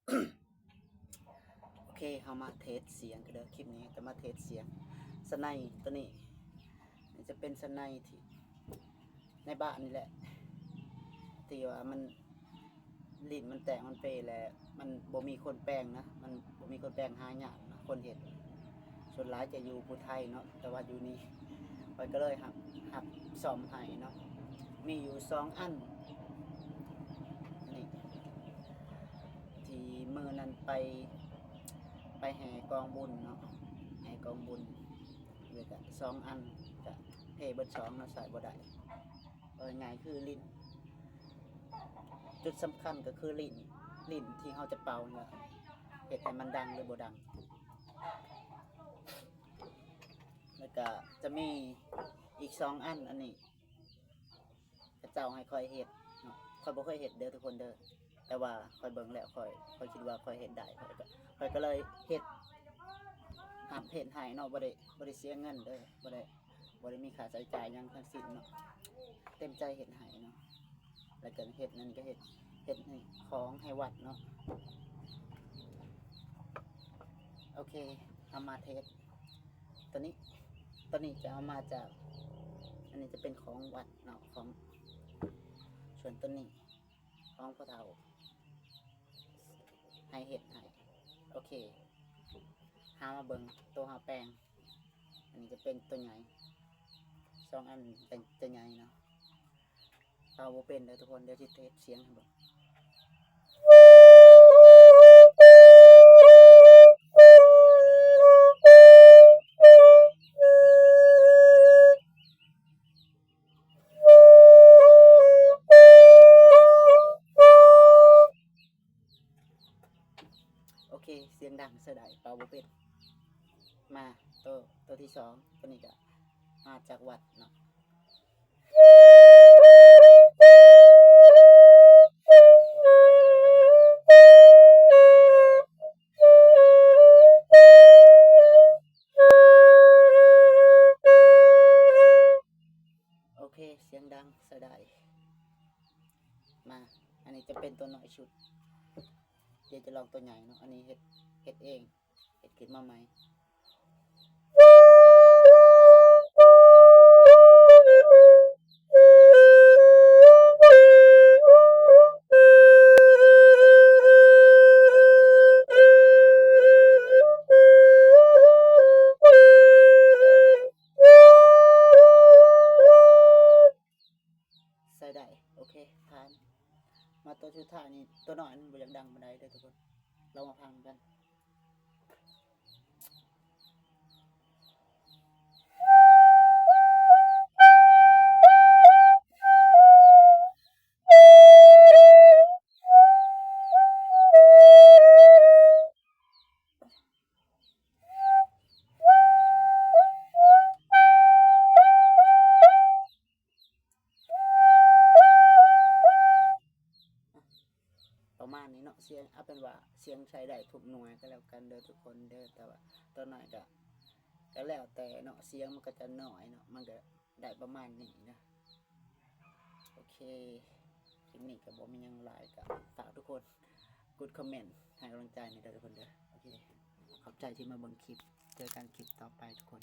ໂອເຄ ເຮົາມາເທສສຽງກັນເດີ ຄລິບນີ້ຈະມາເທສສຽງສະໄນໂຕນີ້ ຈະເປັນສະໄນທີ່ໃນບ້ານນີ້ແຫຼະ ທີ່ວ່າມັນ ຫຼິ້ນມັນແຕກມັນເປ ແລະ ມັນບໍ່ມີຄົນແປງນະ ມັນບໍ່ມີຄົນແປງ ຫາຍາກນະ ຄົນເຮັດ ສ່ວນຫຼາຍຈະຢູ່ຜູ້ໄທເນາະ ແຕ່ວ່າຢູ່ນີ້ຂ້ອຍກໍເລີຍຮັບ ຮັບສ້ອມໃຫ້ເນາະ ມີຢູ່ສອງອັນນີ້ ທີ່ມື້ນັ້ນໄປ ໄປແຫ່ກອງບຸນເນາະ ແຫ່ກອງບຸນ ແລ້ວກະສອງອັນ ກະເພເບິດສອງເນາະ ໃຊ້ບໍ່ໄດ້ ເວົ້າງ່າຍໆຄືຫຼິ້ນ ຈຸດສຳຄັນກໍຄືຫຼິ້ນ ຫຼິ້ນທີ່ເຮົາຈະເປົ່ານີ້ແຫຼະ ເຮັດໃຫ້ມັນດັງຫຼືບໍ່ດັງ ແລ້ວກະຈະມີອີກສອງອັນ ອັນນີ້ ເຂົາເຈົ້າໃຫ້ຂ້ອຍເຮັດເນາະ ຂ້ອຍບໍ່ເຄີຍເຮັດເດີທຸກຄົນເດີ ແຕ່ວ່າຂ້ອຍເບິ່ງແລ້ວ ຂ້ອຍ ຂ້ອຍຄິດວ່າຂ້ອຍເຮັດໄດ້ ຂ້ອຍກໍ ຂ້ອຍກໍເລີຍເຮັດ ຮັບເຮັດໃຫ້ເນາະ ບໍ່ໄດ້ ບໍ່ໄດ້ເສຍເງິນເດີ ບໍ່ໄດ້ ບໍ່ໄດ້ມີຄ່າໃຊ້ຈ່າຍຫຍັງທັງສິ້ນເນາະ ເຕັມໃຈເຮັດໃຫ້ເນາະ ແລ້ວກໍເຮັດນັ້ນກໍເຮັດ ເຮັດໃຫ້ຂອງໃຫ້ວັດເນາະ ໂອເຄ ເຮົາມາເທສ ໂຕນີ້ ໂຕນີ້ຈະເອົາມາຈາກ ອັນນີ້ຈະເປັນຂອງວັດເນາະ ຂອງ ສ່ວນໂຕນີ້ຂອງພໍ່ເຖົ້າໃຫ້ເຮັດໃຫ້ ໂອເຄ ເຮົາມາເບິ່ງໂຕເຮົາແປງ ອັນນີ້ຈະເປັນໂຕໃຫຍ່ ສອງອັນຈະ ຈະໃຫຍ່ເນາະ ເປົ່າບໍ່ເປັນເດີທຸກຄົນ ດຽວຊິເທສສຽງໃຫ້ເບິ່ງ ໂອເຄ ສຽງດັງໃຊ້ໄດ້ ເປົ່າບໍ່ເປັນ ມາໂຕ ໂຕທີສອງ ໂຕນີ້ກະມາຈາກວັດເນາະ ໂອເຄ ສຽງດັງໃຊ້ໄດ້ ມາ ອັນນີ້ຈະເປັນໂຕນ້ອຍສຸດ ດຽວຈະລອງໂຕໃຫຍ່ເນາະ ອັນນີ້ເຮັດ ເຮັດເອງ ເຮັດຂຶ້ນມາໃໝ່ ໃຊ້ໄດ້ ໂອເຄ ຜ່ານ ມາໂຕສຸດທ້າຍນີ້ ໂຕນ້ອຍມັນບໍ່ຢາກດັງປານໃດເດີທຸກຄົນ ລອງມາຟັງນຳກັນ. ປະມານນີ້ເນາະ ສຽງ ເອົາເປັນວ່າສຽງໃຊ້ໄດ້ທຸກໜ່ວຍກໍແລ້ວກັນເດີທຸກຄົນເດີ ແຕ່ວ່າໂຕນ້ອຍກໍ ກໍແລ້ວແຕ່ເນາະ ສຽງມັນກໍຈະໜ້ອຍເນາະ ມັນກໍໄດ້ປະມານນີ້ນະ. ໂອເຄ ຄລິບນີ້ກໍບໍ່ມີຫຍັງຫຼາຍ ກໍຝາກທຸກຄົນກົດຄອມເມັນໃຫ້ກຳລັງໃຈແດ່ເດີທຸກຄົນເດີ. ໂອເຄ ຂອບໃຈທີ່ມາເບິ່ງຄລິບ ເຈີກັນຄລິບຕໍ່ໄປທຸກຄົນ.